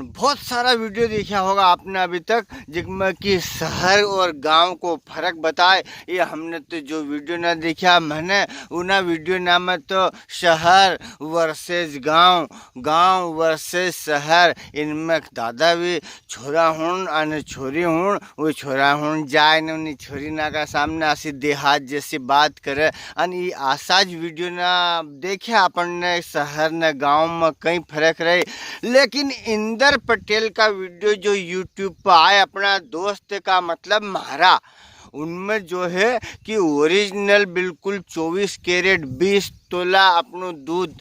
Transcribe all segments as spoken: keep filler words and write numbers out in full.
बहुत सारा वीडियो देखा होगा आपने अभी तक, जिसमें कि शहर और गांव को फर्क बताए। ये हमने तो जो वीडियो ना देखा, मैंने उना वीडियो ना में तो शहर वर्सेस गांव, गांव वर्सेस शहर, इनमें दादा भी छोरा हुण अने छोरी हुण, वो छोरा हुण जाए ने उनी छोरी ना का सामने असी देहात जैसी बात करे। अन ई आसा ज वीडियो ना देखे अपन ने शहर ने गांव में कई फर्क रहे। लेकिन इंदर पटेल का वीडियो जो YouTube पे आए, अपना दोस्त का, मतलब म्हारा, उनमें जो है कि ओरिजिनल बिल्कुल चौबीस कैरेट बीस तोला अपनो दूध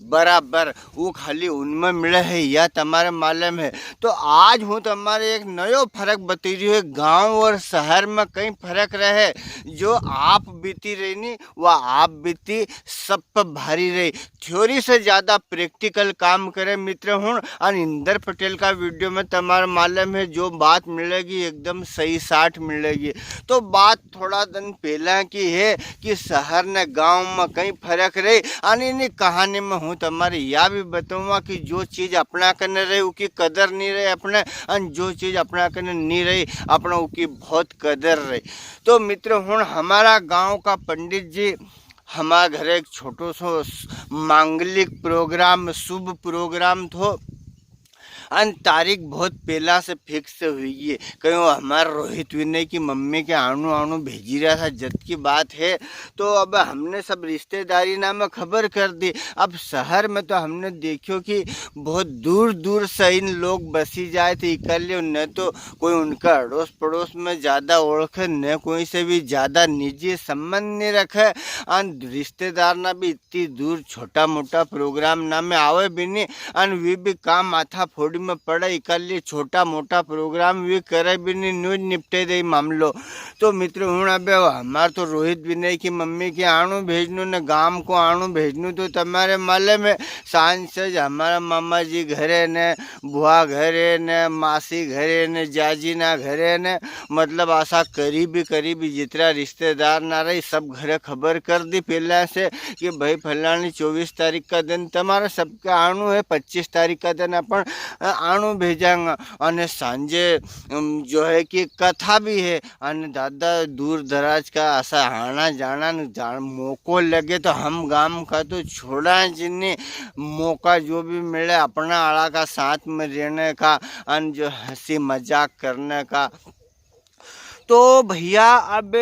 बराबर वो खाली उनमें मिले है, या तमारे मालूम है। तो आज हूँ तमारे एक नयो फर्क बता रही हूँ, गांव और शहर में कई फर्क रहे। जो आप बीती रही नी, वह आप बीती सब पे भारी रही। थ्योरी से ज्यादा प्रैक्टिकल काम करे मित्र हुण। अन इंदर पटेल का वीडियो में तमारे मालूम है, जो बात मिलेगी एकदम सही साठ मिलेगी। तो बात थोड़ा दिन पहला की है कि शहर ने गांव में कई फर्क रहे। अन इनी कहानी में हूँ तमारे या भी बताऊंगा कि जो चीज अपना कने रहे, उकी कदर नहीं रहे अपने, अन जो चीज अपना कने नहीं रही, अपना उकी बहुत कदर रहे। तो मित्र हुण, हमारा गांव का पंडित जी हमारे घरे एक छोटो सो स-, मांगलिक प्रोग्राम, शुभ प्रोग्राम थो। अन तारीख बहुत पहला से फिक्स हुई है। कहीं वो हमारे रोहित विनय की मम्मी के आणू आणू भेजी रहा था, जद की बात है। तो अब हमने सब रिश्तेदारी ना में खबर कर दी। अब शहर में तो हमने देखियो कि बहुत दूर दूर से इन लोग बसी जाए थे इकल्ले, न तो कोई उनका अड़ोस पड़ोस में ज्यादा ओळखे, न कोई से भी ज्यादा निजी संबंध नहीं रखे। अन रिश्तेदार ना भी इतनी दूर छोटा मोटा प्रोग्राम ना में आवे भी नहीं, अन वी भी काम माथा फोड़ी में पड़े, इकल्ली छोटा मोटा प्रोग्राम वी करे भी नहीं, न्यूज निपटे दे मामलो। तो मित्र हुण, अबे हमार तो रोहित विनय की मम्मी के आणू भेजनू ने गाम को आणू भेजनू, तो तमारे मालूम है, सांझ से ज हमारा मामा जी घरे ने, बुआ घरे ने, मासी घरे ने, जाजी ना घरे ने, मतलब असा करीबी करीबी जितरा रिश्तेदार ना रही, सब घरे खबर कर दी पहला से कि भाई फलानी चौबीस तारीख का दिन तमारा सबके आणू है, पच्चीस तारीख का दिन अपन, अ, आणू भेजांगा। अने सांझे, अम, जो है कि कथा भी है। अने दादा दूर दराज का असा आना जाना न जान मौको लगे तो हम गाम का तो छोड़ा ज नी। मौका जो भी मिले अपना आला का साथ में रहने का, अन जो हंसी मजाक करने का। तो भैया, अब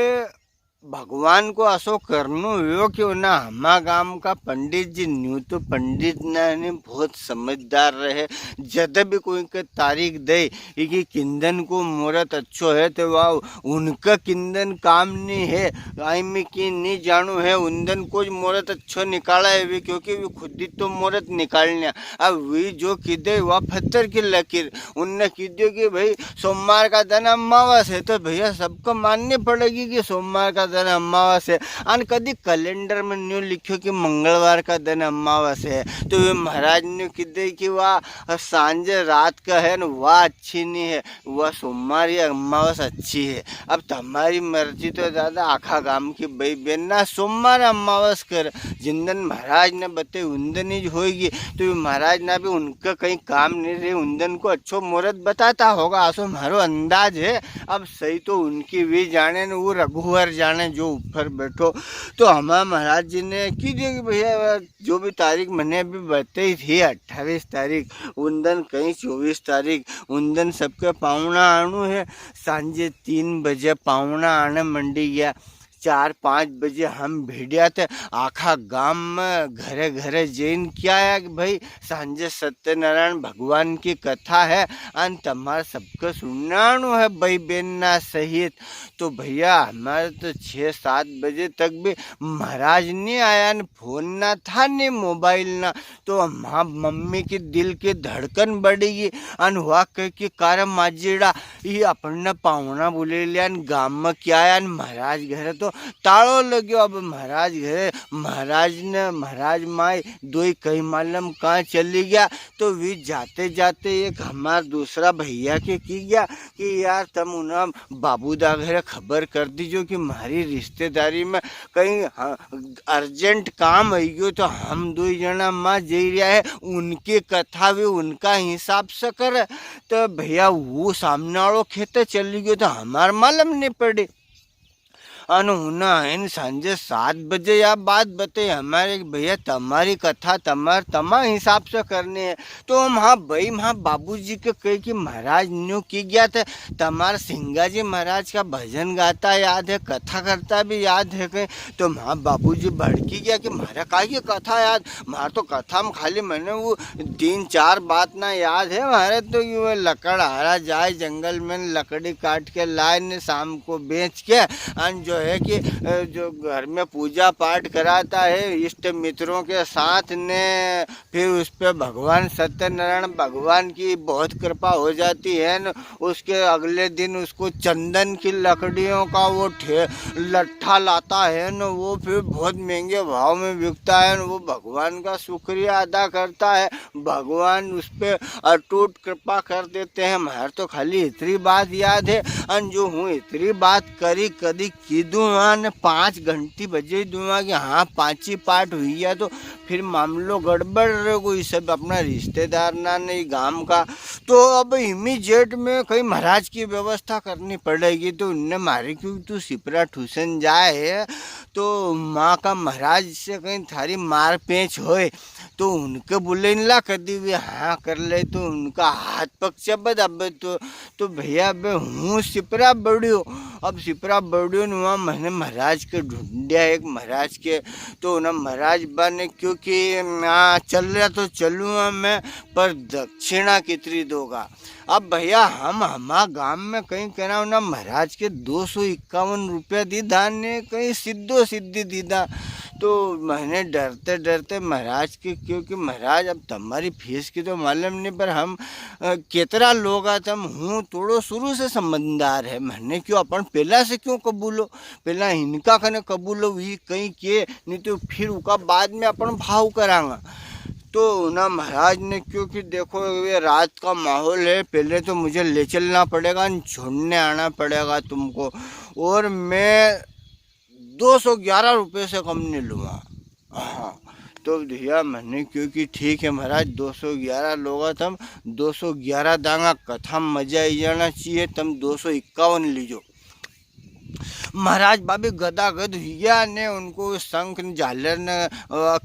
भगवान को असो करनो हुयो कि उना हमा गाम का पंडित जी, न्यू तो पंडित ने, ने बहुत समझदार रहे। जद भी कोई के तारीख दे, इकी किंदन को मुहूर्त अच्छो है, तो वा उनका किंदन काम नी है। आई में की नी जानू है, उन्दन को ज मुहूर्त अच्छो निकाला है वी, क्योंकि वी खुद ही तो मुहूर्त निकालने। अब वी जो किदे वा पत्थर की लकीर, उनने की दियो कि भाई सोमवार का दिन अमावस है, तो भैया सबको माननी पड़ेगी कि सोमवार का दिन अमावस है। अन कदी कैलेंडर में न्यू लिखियो कि मंगलवार का दिन अमावस है, तो वी महाराज ने की दे कि वा सांझे रात का है न, वा अच्छी नी है, वा सोमवार या अमावस अच्छी है। अब तमारी मर्जी तो दादा, आखा गाम की बई बेन ना सोमवार अमावस कर, जिन दन महाराज ने बते उन दन ही होएगी। तो वी महाराज ना भी उनका कई काम नी रहे, उन दन को अच्छो मुहूर्त बताता होगा, असो म्हारो अंदाज है। अब सही तो उनकी वी जाने न, वो रघुवर जाने जो ऊपर बैठो। तो हमारा महाराज जी ने की दियो कि भैया, जो भी तारीख मने अभी बताई थी, अट्ठावीस तारीख, उन दन कई चौबीस तारीख, उन दन सबके पावणा आणू है। सांझे तीन बजे पावणा आने मंडी गया। चार पाँच बजे हम भिड़्या थे, आखा गाम में घरे घरे जैन क्या है कि भाई, सांझे सत्यनारायण भगवान की कथा है, अन तमार सबके सुनाणु है, बई बेन ना सहित। तो भैया, हमारे तो छः सात बजे तक भी महाराज नी आया, न फोन ना था, नी मोबाइल ना। तो म्हा मम्मी की दिल की धड़कन बढ़ी गई, अन हुआ कह कि कारम माजीड़ा, ये अपन ने पावणा बुले लिया, न गाम में क्या आया, न महाराज घर तो तालो लग्यो। अब महाराज घरे, महाराज ने, महाराज माई दोई कई मालूम कहाँ चली गया। तो वी जाते जाते एक हमार दूसरा भैया के की गया कि यार, तम उना बाबूदा घरे खबर कर दीजो कि म्हारी रिश्तेदारी में कई, हाँ, urgent काम आई गयो, तो हम दोई जना माँ जई रिया है, उनकी कथा भी उनका हिसाब से करे। तो भैया, वो सामने वालो खेते चली गयो, तो हमार मालूम नी पड़े। अन उन्हें आइन सांझे सात बजे या बात बताई हमारे कि भैया, तमारी कथा तमार तमा हिसाब से करनी है। तो हम, हाँ भाई, हाँ बाबूजी के कहे कि महाराज न्यू की गया था, तमार सिंगाजी महाराज का भजन गाता याद है, कथा करता भी याद है कहीं। तो हाँ बाबूजी भड़की गया कि म्हारा का ये कथा याद, म्हारा तो कथा में खाली मैंने वो तीन चार बात ना याद है। म्हारे तो यूं है, लकड़हारा जाए जंगल में, लकड़ी काट के लाए ने शाम को बेच के, अन जो है कि, अ, जो घर में पूजा पाठ कराता है इष्ट मित्रों के साथ ने, फिर उस पे भगवान सत्यनारायण भगवान की बहुत कृपा हो जाती है न। उसके अगले दिन उसको चंदन की लकड़ियों का वो ठे-, लट्ठा लाता है न, वो फिर बहुत महंगे भाव में बिकता है न। वो भगवान का शुक्रिया अदा करता है, भगवान उस पे अटूट कृपा कर देते हैं। म्हारे तो खाली इतनी बात याद है, अन जो हूँ इतनी बात करी, कदी कीधुआ ने पाँच घंटी बजे दूंगा कि हाँ, पाँची पाठ हुई गया, तो फिर मामलो गड़बड़ रहेगो। ये सब अपना रिश्तेदार ना ने गांव का, तो अब immediate में कहीं महाराज की व्यवस्था करनी पड़ेगी। तो उनने मारे क्यों, तू सिपरा ठूसन जाए है, तो माँ का महाराज से कहीं थारी मार पेंच होए, तो उनके बुले ला, कदी वे हाँ कर ले, तो उनका हाथ पग चबद। अब तो, तो भैया, अब हूँ सिपरा बड़ियो, अब सिपरा बड़ियो न, वहाँ मैंने महाराज के ढूंढिया, एक महाराज के, तो उन्हें महाराज बा ने क्यों कि, "हाँ, चल रहा तो चलूँगा मैं, पर दक्षिणा कितरी दोगा?" अब भैया, हम हमा गांव में कहीं कहना ना, महाराज के दो सौ इक्यावन रुपया दीधा ने कहीं सीधो सीधी दीधा। तो मैंने डरते डरते महाराज के क्यों कि महाराज, अब तमारी फीस की तो मालूम नी, पर हम, अ, केतरा लोग आ तम, हूँ थोड़ो शुरू से समझदार है, मैंने क्यों अपन पहला से क्यों कबूलो, पहला इनका कने कबूलो, वी कहीं के, नी तो फिर उका बाद में अपन भाव करांगा। तो ना महाराज ने क्यों कि देखो, ये रात का माहौल है, पहले तो मुझे ले चलना पड़ेगा, छोड़ने आना पड़ेगा तुमको, और मैं दो सौ ग्यारह रुपये से कम नहीं लूँगा। हाँ, तो भैया, मैंने क्यों कि ठीक है महाराज, दो सौ ग्यारह लोगा तम, दो सौ ग्यारह दांगा, कथा में मजा आई जाना चाहिए, तम दो सौ इक्यावन लीजो। महाराज बा भी गदागद हुई गया ने, उनको शंख ने झालर ने, अ,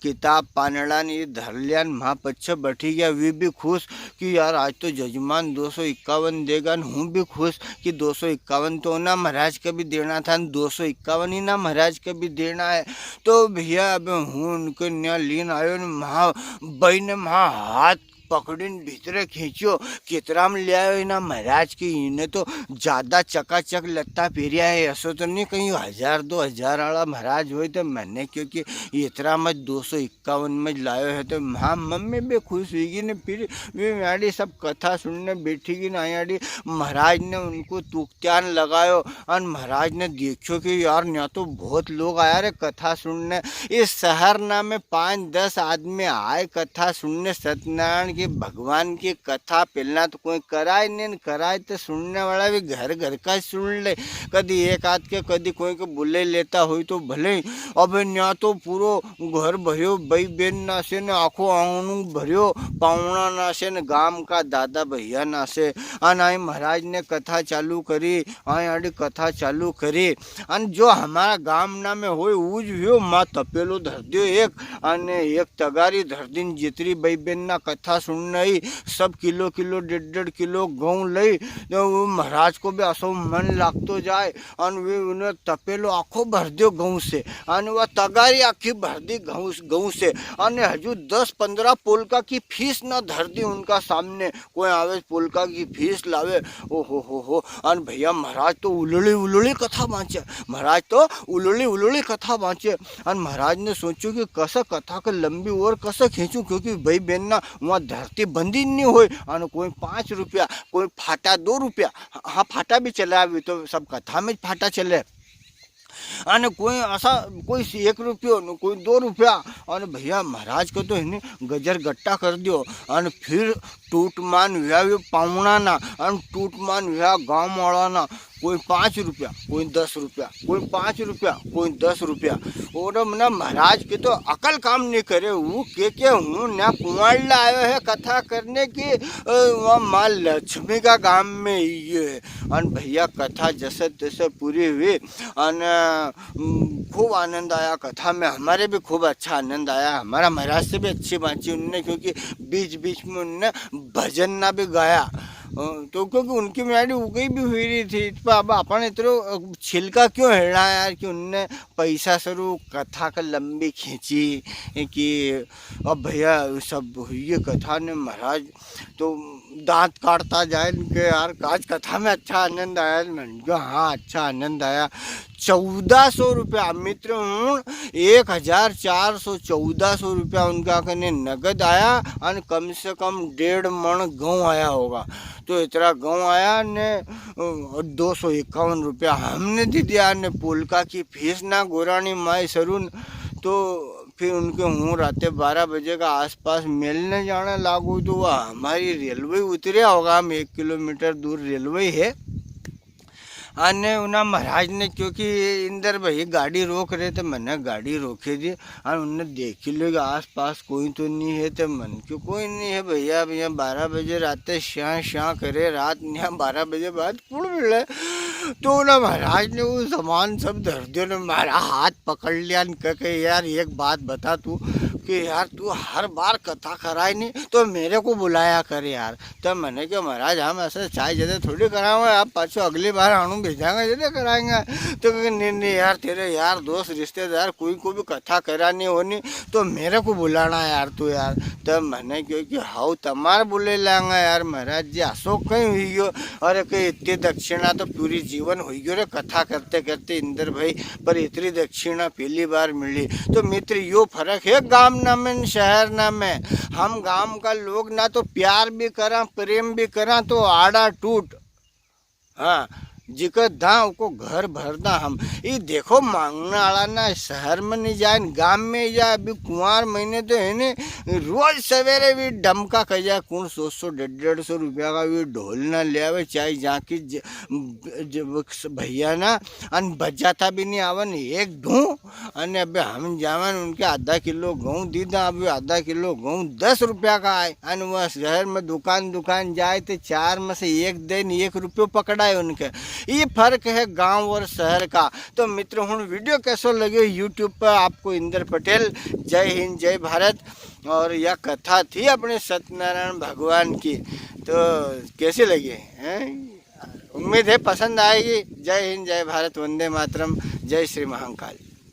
किताब पानड़ा ने ये धर लिया ने, वहाँ पच्छे बैठी गया। वे भी खुश कि यार, आज तो जजमान दो सौ इक्यावन देगा ने, हूँ भी खुश कि दो सौ इक्यावन तो ना महाराज का भी देना था, दो सौ इक्यावन ही ना महाराज का भी देना है। तो भैया, अब हूँ उनके न्या लीन आयो ने, महा बई ने महा हाथ पकड़ीन भीतरे खींच्यो, "कितरा में ले आयो इना महाराज की? इने तो ज्यादा चकाचक लत्ता पेरिया है, ऐसो तो नहीं कहीं हजार दो हजार वाला महाराज होय?" तो मैंने क्यों कि इतरा में दो सौ इक्यावन में लायो है, तो हाँ, मम्मी भी खुश हुई ने, फिर वे आड़ी सब कथा सुनने बैठी गई ना, आड़ी महाराज ने उनको तूकत्यान लगायो, अन महाराज ने देखो कि यार, यहाँ तो बहुत लोग आया रे कथा सुनने। इस शहर ना में पाँच दस आदमी आए कथा सुनने सत्यनारायण की, भगवान की कथा। पहला तो कोई कराय नहीं, कराय तो सुनने वाला भी घर घर का ही सुन ले, कदी एक आध के, कदी कोई को बुले लेता हुई तो भले ही। अब यहाँ तो पूरो घर भरियो, बई बेन ना से ने आखो आंगणो भरियो, पावणा ना से ने गाम का दादा भैया ना से। अन आई महाराज ने कथा चालू करी, आई आड़ी कथा चालू करी। अन जो हमारा गाम ना में होय, उज हुयो, माँ तपेलो धर दियो एक, अने एक तगारी धर दीन, जितरी बई बेन ना कथा सुनने आई, सब किलो किलो, डेढ़ डेढ़ किलो गहूँ लई, तो वो महाराज को भी असो मन लागतो जाए। अन वे उन्हें तपेलो आखो भर दियो गहूँ से, अन वह तगारी आखी भर दी गहूँ, गहूँ से, अन हजू दस पन्द्रह पोलका की फीस ना धर दी उनका सामने। कोई आवे पोलका की फीस लावे, ओ हो हो हो। अन भैया, महाराज तो उलड़ी उलड़ी कथा बांचे, महाराज तो उलड़ी उलड़ी कथा बांचे। अन महाराज ने सोचो कि कसा कथा के लंबी और कसा खींचूं, क्योंकि बई बेन ना वहाँ धरती बंदी नहीं होय। अन कोई पाँच रुपया, कोई फाटा दो रुपया, हाँ, फाटा भी चले, अभी तो सब कथा में फाटा चले। अने कोई असा, कोई एक रुपयो न, कोई दो रुपया। अने भैया महाराज को तो इन्हें गजर गट्टा कर दियो। अने फिर टूटमान हुया वे पावणा ना, अने टूटमान हुया गांव वाला ना। कोई पाँच रुपया, कोई दस रुपया, कोई पाँच रुपया, कोई दस रुपया। और मना महाराज के तो अकल काम नहीं करे। वो के के हूँ ना कुंवारला आयो है कथा करने की, अ, वहाँ माँ लक्ष्मी का गांव में ये है। अन भैया कथा जसे तसे पूरी हुई। अन हम्म, खूब आनंद आया कथा में, हमारे भी खूब अच्छा आनंद आया। हमारा महाराज से भी अच्छी बांची उनने, क्योंकि बीच बीच में उनने भजन ना भी गाया। अ, तो क्योंकि उनकी म्याड़ी उगई भी हुई रही थी, तो अब अपन इतरो, अ, छिलका क्यों हेड़ा यार, कि उनने पैसा सरू कथा का लंबी खींची कि अब भैया सब हुई ये कथा ने महाराज तो दांत काटता जाए इनके यार, आज कथा में अच्छा आनंद आया। मैंने कहा, हाँ, अच्छा आनंद आया। चौदह सौ रुपया, मित्र हूँ, एक हजार चार सौ, चौदह सौ रुपया उनका कने नगद आया, अन कम से कम डेढ़ मण गहूँ आया होगा। तो इतना गहूँ आया ने, अ, दो सौ इक्यावन रुपया हमने दे दिया, ने पोलका की फीस ना गोराणी माई सरून। तो फिर उनके हूँ राते बारह बजे का आसपास मिलने जाने लागू, तो वह हमारी रेलवे उतरिया होगा, हम एक किलोमीटर दूर रेलवे है। अने उना महाराज ने क्यो कि इंदर भाई गाड़ी रोक रहे, तो मैंने गाड़ी रोके दी। अन उनने देखी लो कि आसपास कोई तो नहीं है, तो मन क्यो कोई नहीं है भैया। अब यहाँ बारह बजे राते श्यां श्यां करे, रात यहाँ बारह बजे बाद कुण मिले? तो उना महाराज ने वो सामान सब धर दियो ने, मारा हाथ पकड़ लिया ने कह के, "यार, एक बात बता तू, कि यार, तू हर बार कथा कराए नहीं, तो मेरे को बुलाया कर यार।" तो मैंने कहा, "महाराज, हम ऐसे चाय जदे थोड़ी करावे, आप पाछो अगली बार आणू भेजांगे, जदे कराएंगे।" तो कहे, "नहीं, नहीं यार, तेरे यार, दोस्त, रिश्तेदार, कोई को भी कथा करानी होनी, तो मेरे को बुलाना यार, तू यार।" तो मैंने कहा कि, "हाउ, तमार बुले लांगा यार, महाराज जी, असो कहीं हुई गयो?" अरे, कहीं इतनी दक्षिणा तो पूरी जीवन हुई गयो रे, कथा करते करते इंदर भाई, पर इतनी दक्षिणा पहली बार मिली। तो मित्र, यो फर्क है गाम ना में, शहर ना में। हम गाम का लोग ना तो प्यार भी करा, प्रेम भी करा, तो आड़ा टूट। हाँ, जिकर दां उको घर भर दां हम। ई देखो, मांगने वाला ना शहर में नहीं जाए, गाम में ही जाए। अभी कुंवार महीने तो है ने, रोज सवेरे भी डमका कर जाए, कौन सौ सौ, डेढ़ डेढ़ सौ रुपया का भी ढोल ना ले आवे, चाहे जाके ज-, ज-, भैया ना, अन बजाता भी नहीं आवन, एक ढूं अने अबे हम जावन उनके आधा किलो गहूं दीदा, अबे आधा किलो गहूं दस रुपया का आए, अने वह शहर में दुकान दुकान जाए तो चार में से एक दे ने एक रुपयो पकड़ाए उनके। ये फर्क है गांव और शहर का। तो मित्र हुण, video कैसो लग्यो YouTube पर आपको इंदर पटेल। जय हिंद, जय भारत। और यह कथा थी अपने सत्यनारायण भगवान की, तो कैसी लगी हैं? उम्मीद है पसंद आएगी। जय हिंद, जय भारत, वंदे मातरम, जय श्री महाकाल।